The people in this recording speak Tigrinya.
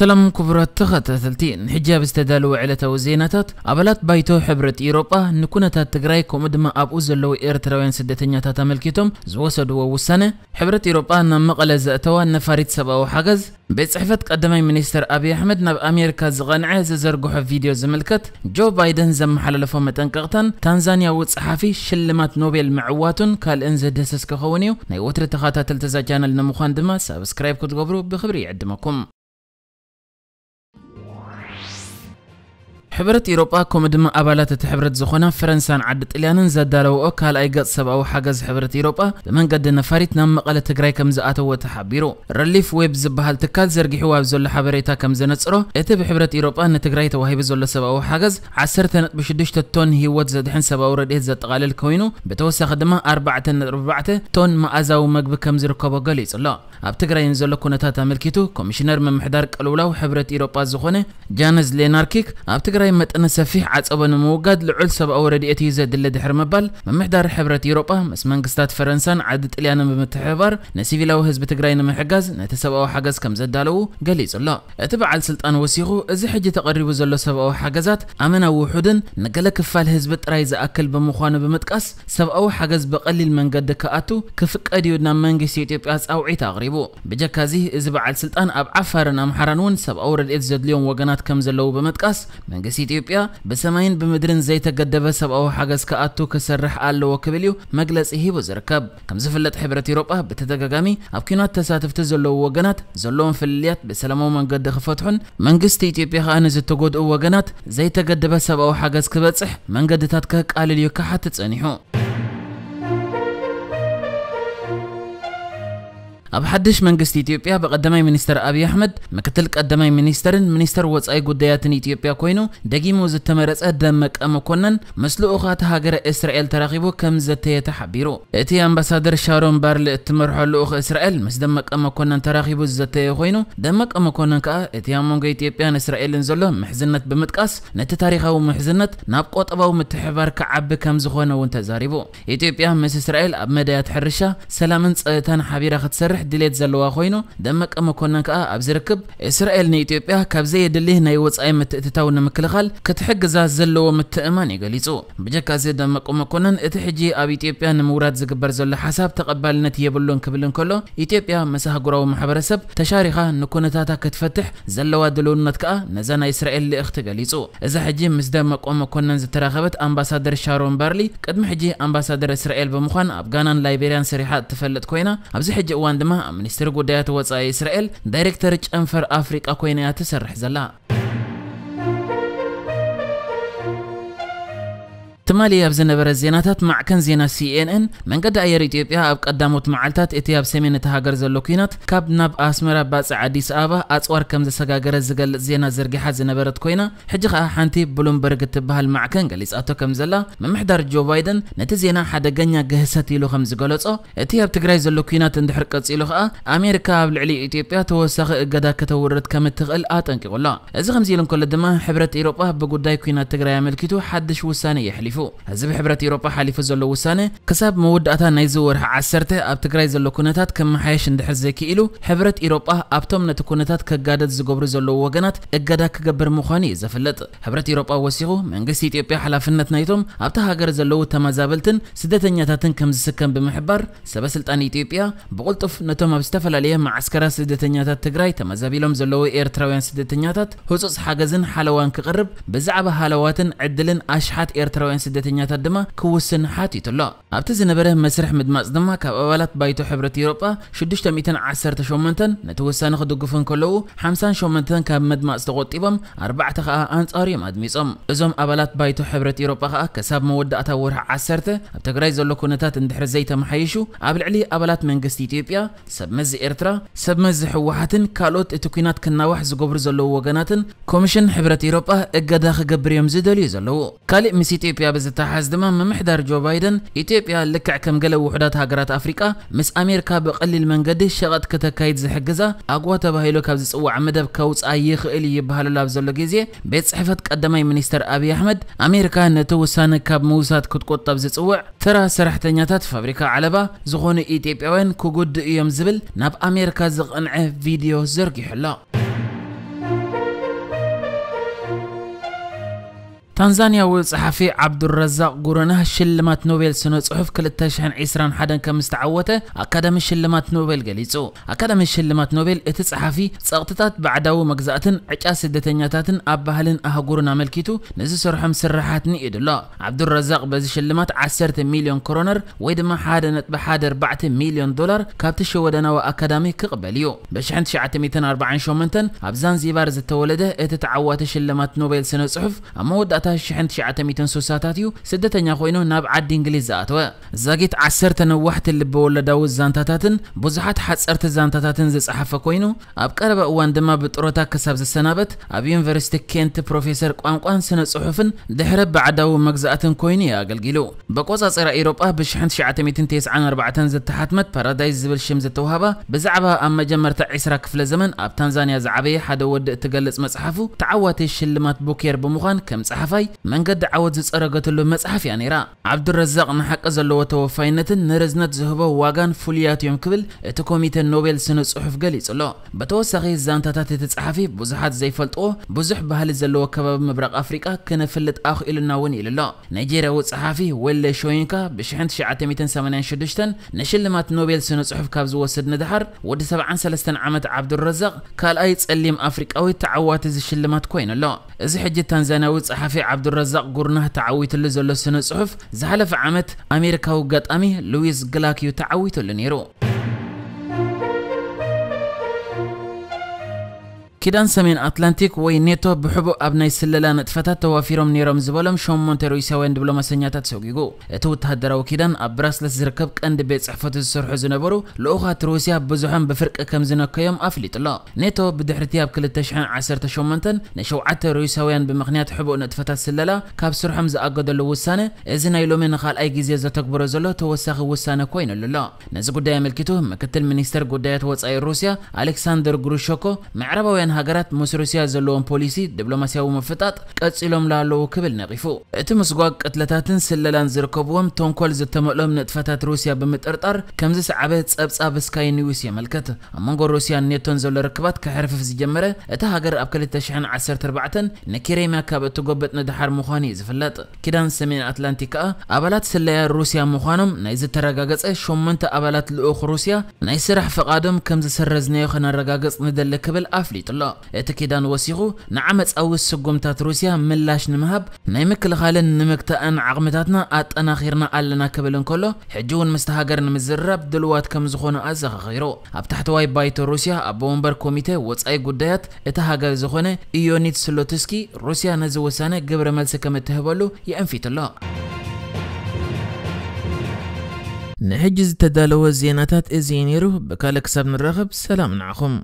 ሰላም ክቡራት ተኸታተልቲ፣ ንሕጂ ኣብ ዝተዳለወ ዕለታዊ ዜናታት፣ ኣባላት ባይቶ ሕብረት ኢሮጳ ንኩነታት ትግራይ ከምኡ ድማ ኣብኡ ዘለዉ ኤርትራውያን ስደተኛታት ኣመልኪቶም ዝወሰድዎ ውሳነ፣ ሕብረት ኢሮጳ ናብ መቐለ ዘእተዋ ነፋሪት ሰብኣዊ ሓገዝ፣ ቤት ጽሕፈት ቀዳማይ ሚኒስትር ኣብይ ኣሕመድ ናብ ኣሜሪካ ዝቐንዐ ዝዘርግሖ ቪድዮ ዝምልከት፣ ጆ ባይደን ዘመሓላለፎ መጠንቀቕታን ታንዛንያዊ ጸሓፊ ሽልማት ኖቤል ምዕዋቱን ካልእን ዘድህስስ ክኸውን እዩ። ናይ ወትሪ ተኸታተልቲ እዛ ቻነል ንምዃን ድማ ሳብስክራይብ ክትገብሩ ብኽብሪ ይዕድመኩም። ሕብረት ኢሮጳ ከምኡ ድማ ኣባላት እቲ ሕብረት ዝኾና ፈረንሳን ዓዲ ጥልያንን ዘዳለውኦ ካልኣይ ገጽ ሰብኣዊ ሓገዝ ሕብረት ኢሮጳ ብመንገዲ ነፋሪት ናብ መቐለ ትግራይ ከም ዝኣተወ ተሓቢሩ። ረሊፍ ዌብ ዝበሃል ትካል ዘርጊሕዎ ኣብ ዘሎ ሓበሬታ ከም ዘነጽሮ፣ እቲ ብሕብረት ኢሮጳ ንትግራይ ተዋሂቡ ዘሎ ሰብኣዊ ሓገዝ ዓሰርተ ነጥቢ ሽዱሽተ ቶን ህይወት ዘድሕን ሰብኣዊ ረድኤት ዘጠቓልል ኮይኑ፣ ብተወሳኺ ድማ ኣርባዕተ ነጥቢ ኣርባዕተ ቶን መኣዛዊ መግቢ ከም ዝርከቦ ገሊጹ ኣሎ። ኣብ ትግራይ ንዘሎ ኩነታት ኣመልኪቱ፣ ኮሚሽነር ምምሕዳር ቅልውላው ሕብረት ኢሮጳ ዝኾነ ጃነዝ ሌናርኪክ፣ ኣብ ትግራይ መጠነ ሰፊሕ ዓጸቦ ንምውጋድ ልዑል ሰብኣዊ ረድኤት እዩ ዘድሊ ድሕሪ ምባል፣ ምምሕዳር ሕብረት ኢሮጳ ምስ መንግስታት ፈረንሳን ዓዲ ጥልያንን ብምትሕብባር ንሲቪላዊ ህዝቢ ትግራይ ንምሕጋዝ ነቲ ሰብኣዊ ሓገዝ ከም ዘዳለዉ ገሊጹ ኣሎ። እቲ በዓል ስልጣን ወሲኹ፣ እዚ ሕጂ ተቐሪቡ ዘሎ ሰብኣዊ ሓገዛት ኣመናዊ ውሑድን ንገለ ክፋል ህዝቢ ጥራይ ዝኣክል ብምዃኑ ብምጥቃስ፣ ሰብኣዊ ሓገዝ ብቐሊል መንገዲ ክኣቱ ክፍቀድ እዩ ናብ መንግስቲ ኢትዮጵያ ጻውዒት ኣቕሪቡ። ብጀካዚ፣ እዚ በዓል ስልጣን ኣብ ዓፋርን ኣምሓራን እውን ሰብኣዊ ረድኤት ዘድልዮም ወገናት ከም ዘለዉ ብምጥቃስ፣ መንግስቲ ኢትዮጵያ ብሰማይን ብምድርን ዘይተገደበ ሰብኣዊ ሓገዝ ክኣቱ ክሰርሕ ኣለዎ ክብል እዩ መግለጺ ሂቡ ዝርከብ። ከም ዝፍለጥ፣ ሕብረት ኢሮጳ ብተደጋጋሚ ኣብ ኲናት ተሳተፍቲ ዘለዉ ወገናት ዘለዎም ፍልልያት ብሰላማዊ መንገዲ ክፈትሑን መንግስቲ ኢትዮጵያ ከኣ ንዝተጎድኡ ወገናት ዘይተገደበ ሰብኣዊ ሓገዝ ክበጽሕ መንገድታት ከቃልል እዩ ክሓትት ጸኒሑ። ኣብ ሓድሽ መንግስቲ ኢትዮጵያ ብቀዳማይ ሚኒስትር ኣብይ ኣሕመድ፣ ምክትል ቀዳማይ ሚኒስትርን ሚኒስትር ወጻኢ ጉዳያትን ኢትዮጵያ ኮይኑ ደጊሙ ዝተመረጸ ደመቀ መኮነን ምስ ልኡኻት ሃገረ እስራኤል ተራኺቡ ከም ዘተየ ተሓቢሩ። እቲ ኣምባሳደር ሻሮን ባርሊ እትመርሖ ልኡኽ እስራኤል ምስ ደመቀ መኮነን ተራኺቡ ዝዘተየ ኮይኑ፣ ደመቀ መኮነን ከኣ እቲ ኣብ መንጎ ኢትዮጵያን እስራኤልን ዘሎ ምሕዝነት ብምጥቃስ፣ ነቲ ታሪኻዊ ምሕዝነት ናብ ቆጠባዊ ምትሕብባር ክዓቢ ከም ዝኾነ እውን ተዛሪቡ። ኢትዮጵያ ምስ እስራኤል ኣብ መዳያት ሕርሻ፣ ሰላምን ጸጥታን ሓቢራ ክትሰርሕ ድሌት ዘለዋ ኮይኑ፣ ደመቀ መኮነን ከኣ ኣብዚ ርክብ፣ እስራኤል ንኢትዮጵያ ካብ ዘየድሊ ናይ ወጻኢ ምትእትታው ንምክልኻል ክትሕግዛ ዘለዎ ምትእማን እዩ ገሊጹ። ብጀካ እዚ፣ ደመቀ መኮነን እቲ ሕጂ ኣብ ኢትዮጵያ ንምውራድ ዝግበር ዘሎ ሓሳብ ተቐባልነት የብሉን ክብል እንከሎ፣ ኢትዮጵያ ምስ ኣህጉራዊ ማሕበረሰብ ተሻሪኻ ንኩነታታ ክትፈትሕ ዘለዋ ድልውነት ከኣ ነዛ ናይ እስራኤል ልእኽቲ ገሊጹ። እዛ ሕጂ ምስ ደመቀ መኮነን ዝተራኸበት ኣምባሳደር ሻሮን ባርሊ፣ ቅድሚ ሕጂ ኣምባሳደር እስራኤል ብምዃን ኣብ ጋናን ላይቤርያን ሰሪሓ እትፈልጥ ኮይና፣ ኣብዚ ሕጂ እዋን ድማ ኣብ ሚኒስትሪ ጉዳያት ወጻኢ እስራኤል ዳይሬክተር ጨንፈር ኣፍሪቃ ኮይና እያ ትሰርሕ ዘላ። ትማሊ ኣብ ዝነበረ ዜናታት፣ ማዕከን ዜና ሲኤንኤን፣ መንገዲ ኣየር ኢትዮጵያ ኣብ ቀዳሞት መዓልታት እቲ ኣብ ሰሜን እታ ሃገር ዘሎ ኲናት ካብ ናብ ኣስመራ ባጽዕ ኣዲስ ኣበባ ኣጽዋር ከም ዘሰጋገረ ዝገልጽ ዜና ዘርጊሓ ዝነበረት ኮይና፣ ሕጂ ኸኣ ሓንቲ ብሉምበርግ እትበሃል ማዕከን ገሊጻቶ ከም ዘላ፣ ምምሕዳር ጆ ባይደን ነቲ ዜና ሓደገኛ ግህሰት ኢሉ ከም ዝገለጾ፣ እቲ ኣብ ትግራይ ዘሎ ኲናት እንድሕር ቀጺሉ ኸኣ፣ ኣሜሪካ ኣብ ልዕሊ ኢትዮጵያ ተወሳኺ እገዳ ከተውርድ ከም እትኽእል ኣጠንቂቑ ኣሎ። እዚ ከምዚ ኢሉ እንከሎ ድማ፣ ሕብረት ኤውሮጳ ብጉዳይ ኲናት ትግራይ ኣመልኪቱ ሓድሽ ውሳነ እዩ ኣሕሊፉ። እዚ ብሕብረት ኤውሮጳ ሓሊፉ ዘሎ ውሳነ፣ ክሳብ መወዳእታ ናይዚ ወርሒ ዓሰርተ ኣብ ትግራይ ዘሎ ኩነታት ክመሓየሽ እንድሕር ዘይክኢሉ፣ ሕብረት ኤውሮጳ ኣብቶም ነቲ ኩነታት ከጋደድ ዝገብሩ ዘለዉ ወገናት እገዳ ክገብር ምዃኑ እዩ ዘፍልጥ። ሕብረት ኤውሮጳ ወሲኹ፣ መንግስቲ ኢትዮጵያ ሓላፍነት ናይቶም ኣብታ ሃገር ዘለዉ ተመዛበልትን ስደተኛታትን ከም ዝስከም ብምሕባር፣ ሰበ ስልጣን ኢትዮጵያ ብቕልጡፍ ነቶም ኣብ ዝተፈላለየ መዓስከራት ስደተኛታት ትግራይ ተመዛቢሎም ዘለዉ ኤርትራውያን ስደተኛታት ህጹጽ ሓገዝን ሓለዋን ክቕርብ፣ ብዛዕባ ሃለዋትን ዕድልን ኣሽሓት ኤርትራውያን ስደተኛታት ድማ ክውስን ሓቲቱ ኣሎ። ኣብቲ ዝነበረ መስርሕ ምድማጽ ድማ፣ ካብ ኣባላት ባይቶ ሕብረት ኤውሮጳ ሽዱሽተ ሚእትን ዓሰርተ ሸሞንተን ነቲ ውሳነ ክድግፉ እንከለዉ፣ ሓምሳን ሸሞንተን ካብ ምድማጽ ተቖጢቦም፣ ኣርባዕተ ከኣ ኣንጻሩ እዮም ኣድሚጾም። እዞም ኣባላት ባይቶ ሕብረት ኤውሮጳ ከኣ፣ ክሳብ መወዳእታ ወርሒ ዓሰርተ ኣብ ትግራይ ዘሎ ኩነታት እንድሕር ዘይተመሓይሹ፣ ኣብ ልዕሊ ኣባላት መንግስቲ ኢትዮጵያ፣ ሰብ መዚ ኤርትራ፣ ሰብ መዚ ህወሓትን ካልኦት እቲ ኲናት ክናዋሕ ዝገብሩ ዘለዉ ወገናትን ኮሚሽን ሕብረት ኤውሮጳ እገዳ ክገብር እዮም ዝደልዩ ዘለዉ። ካሊእ ምስ ኢትዮጵያ ብዝተሓዝ ድማ፣ ምምሕዳር ጆ ባይደን፣ ኢትዮጵያ ልክዕ ከም ገለ ውሑዳት ሃገራት ኣፍሪቃ ምስ ኣሜሪካ ብቐሊል መንገዲ ሸቐጥ ከተካይድ ዝሕግዛ ኣግዋ ተባሂሉ ካብ ዝጽዋዕ መደብ ከውጽኣ ይኽእል እዩ ይበሃለሉ ኣብ ዘሎ ግዜ፣ ቤት ጽሕፈት ቀዳማይ ሚኒስተር ኣብይ ኣሕመድ፣ ኣሜሪካ ነቲ ውሳነ ካብ ምውሳድ ክትቁጠብ ዝጽውዕ፣ ተራ ሰራሕተኛታት ፋብሪካ ዓለባ ዝኾኑ ኢትዮጵያውያን ክጉድኡ እዮም ዝብል ናብ ኣሜሪካ ዝቐንዐ ቪድዮ ዘርጊሑ ኣሎ። ታንዛንያዊ ጸሓፊ ዓብዱረዛቕ ጉሩናህ ሽልማት ኖቤል ስነ ጽሑፍ ክልተ ሽሕን ዕስራን ሓደን ከም ዝተዓወተ ኣካዳሚ ሽልማት ኖቤል ገሊጹ። ኣካዳሚ ሽልማት ኖቤል እቲ ጸሓፊ ጸቕጥታት ባዕዳዊ መግዛእትን ዕጫ ስደተኛታትን ኣብ ባህልን ኣህጉርን ኣመልኪቱ ንዝሰርሖም ስርሓት ንኢዱ ኣሎ። ዓብዱረዛቕ በዚ ሽልማት ዓሰርተ ሚልዮን ክሮነር ወይ ድማ ሓደ ነጥቢ ሓደ ኣርባዕተ ሚልዮን ዶላር ካብቲ ሽወደናዊ ኣካዳሚ ክቕበል እዩ። ብ ሽሕን ትሽዓተ ሚእትን ኣርባዓን ሸሞንተን ኣብ ዛንዚባር ዝተወለደ እቲ ተዓዋቲ ሽልማት ኖቤል ስነ ጽሑፍ ኣብ መወዳእታ ሽሕን ትሽዓተ ሚእትን ስሳታት እዩ ስደተኛ ኮይኑ ናብ ዓዲ እንግሊዝ ዝኣተወ። ዛጊት ዓሰርተ ነዋሕቲ ልበወለዳዊ ዛንታታትን ብዙሓት ሓጸርቲ ዛንታታትን ዝጸሓፈ ኮይኑ ኣብ ቀረባ እዋን ድማ ብጥሮታ ክሳብ ዝሰናበት ኣብ ዩኒቨርሲቲ ኬንት ፕሮፌሰር ቋንቋን ስነ ጽሑፍን ድሕረ ባዕዳዊ መግዛእትን ኮይኑ እዩ ኣገልጊሉ። በቆጻጸራ ኤውሮጳ ብ ሽሕን ትሽዓተ ሚእትን ተስዓን ኣርባዕተን ዝተሓትመት ፓራዳይስ ዝብል ሽም ዝተዋህባ ብዛዕባ ኣብ መጀመርታ ዕስራ ክፍለ ዘመን ኣብ ታንዛንያ ዝዓበየ ሓደ ወዲ እትገልጽ መጽሓፉ ተዓዋቲ ሽልማት ቡኬር ብምዃን ከም ጸሓፋይ መንገዲ ዓወት ዝጸረገትሉ መጽሓፍ እያ ነይራ። ዓብዱረዛቕ ንሓቂ ዘለዎ ተወፋይነትን ንርዝነት ዝህቦ ዋጋን ፍሉያት እዮም ክብል እቲ ኮሚተ ኖቤል ስነ ጽሑፍ ገሊጹ ኣሎ። ብተወሳኺ ዛንታታት እቲ ጸሓፊ ብዙሓት ዘይፈልጥዎ ብዙሕ ባህሊ ዘለዎ ከባቢ ምብራቕ ኣፍሪቃ ክነፍልጥ ኣኽኢሉና እውን ኢሉ ኣሎ። ናይጄርያዊ ጸሓፊ ወለ ሾይንካ ብ ሽሕን ትሽዓተ ሚእትን ሰማንያን ሽዱሽተን ንሽልማት ኖቤል ስነ ጽሑፍ ካብ ዝወስድ ንድሓር ወዲ ሰብዓን ሰለስተን ዓመት ዓብዱረዛቕ ካልኣይ ጸሊም ኣፍሪቃዊ ተዓዋቲ እዚ ሽልማት ኮይኑ ኣሎ። እዚ ሕጂ ታንዛንያዊ ጸሓፊ ዓብዱረዛቕ ጉርናህ ተዓዊትሉ ዘሎ ስነ ጽሑፍ ዝሓለፈ ዓመት ኣሜሪካዊ ገጣሚ ሉዊስ ግላክ እዩ ተዓዊትሉ ነይሩ። ኪዳን ሰሜን ኣትላንቲክ ወይ ኔቶ ብሕቡእ ኣብ ናይ ስለላ ንጥፈታት ተዋፊሮም ነይሮም ዝበሎም ሸሞንተ ሩስያውያን ዲፕሎማሰኛታት ሰጒጉ። እቲ ወተሃደራዊ ኪዳን ኣብ ብራስለስ ዝርከብ ቀንዲ ቤት ጽሕፈቱ ዝሰርሑ ዝነበሩ ልኡኻት ሩስያ ብዙሖም ብፍርቂ ከም ዝነከዮም ኣፍሊጡ ኣሎ። ኔቶ ብድሕሪቲ ኣብ ክልተ ሽሕን ዓሰርተ ሸሞንተን ንሸውዓተ ሩስያውያን ብምኽንያት ሕቡእ ንጥፈታት ስለላ ካብ ስርሖም ዝኣገደሉ ውሳነ፣ እዚ ናይ ሎሚ ንኻልኣይ ግዜ ዘተግብሮ ዘሎ ተወሳኺ ውሳነ ኮይኑሉ ኣሎ። ነዚ ጉዳይ ኣመልኪቱ ምክትል ሚኒስተር ጉዳያት ወጻኢ ሩስያ ኣሌክሳንደር ግሩሸኮ ምዕራባውያን ሃገራት ምስ ሩስያ ዘለዎም ፖሊሲ ዲፕሎማስያዊ ምፍጣጥ ቀጺሎም ኣለዉ ክብል ነቒፉ። እቲ ምስጓግ ቅትለታትን ስለላን ዝርከብዎም ተንኮል ዝተመልኦም ንጥፈታት ሩስያ ብምጥርጣር ከም ዝሰዓበ ጸብጻብ ስካይ ኒውስ የመልክት። ኣብ መንጎ ሩስያን ኔቶን ዘሎ ርክባት ክሕርፍፍ ዝጀመረ እታ ሃገር ኣብ ክልተ ሽሕን ዓሰርተ ኣርባዕተን ንክሬምያ ካብ እትጎብጥ ንደሓር ምዃኑ እዩ ዝፍለጥ። ኪዳን ሰሜን ኣትላንቲክ ከኣ ኣባላት ስለያ ሩስያ ምዃኖም ናይ ዝተረጋገጸ ሸሞንተ ኣባላት ልኡኽ ሩስያ ናይ ስራሕ ፍቓዶም ከም ዝሰረዝናዮ ከነረጋግጽ ንደሊ ክብል ኣፍሊጡ ኣሎ። እቲ ኪዳን ወሲኹ ንዓመጻዊ ስጉምታት ሩስያ ምላሽ ንምሃብ ናይ ምክልኻልን ንምግታእን ዓቕምታትና ኣጠናኺርና ኣለና ክብል እንከሎ፣ ሕጂ እውን ምስቲ ሃገር ንምዝርራብ ድልዋት ከም ዝኾኑ ኣዘኻኺሩ። ኣብ ታሕተዋይ ባይቶ ሩስያ ኣቦ ወንበር ኮሚተ ወጻኢ ጉዳያት እታ ሃገር ዝኾነ ኢዮኒድ ስሎትስኪ ሩስያ ነዚ ውሳነ ግብረ መልሲ ከም እትህበሉ የእንፊቱ ኣሎ። ንሕጂ ዝተዳለወ ዜናታት እዚ እዩ ነይሩ። ብካልእ ክሳብ ንራኸብ ሰላም ንዓኹም።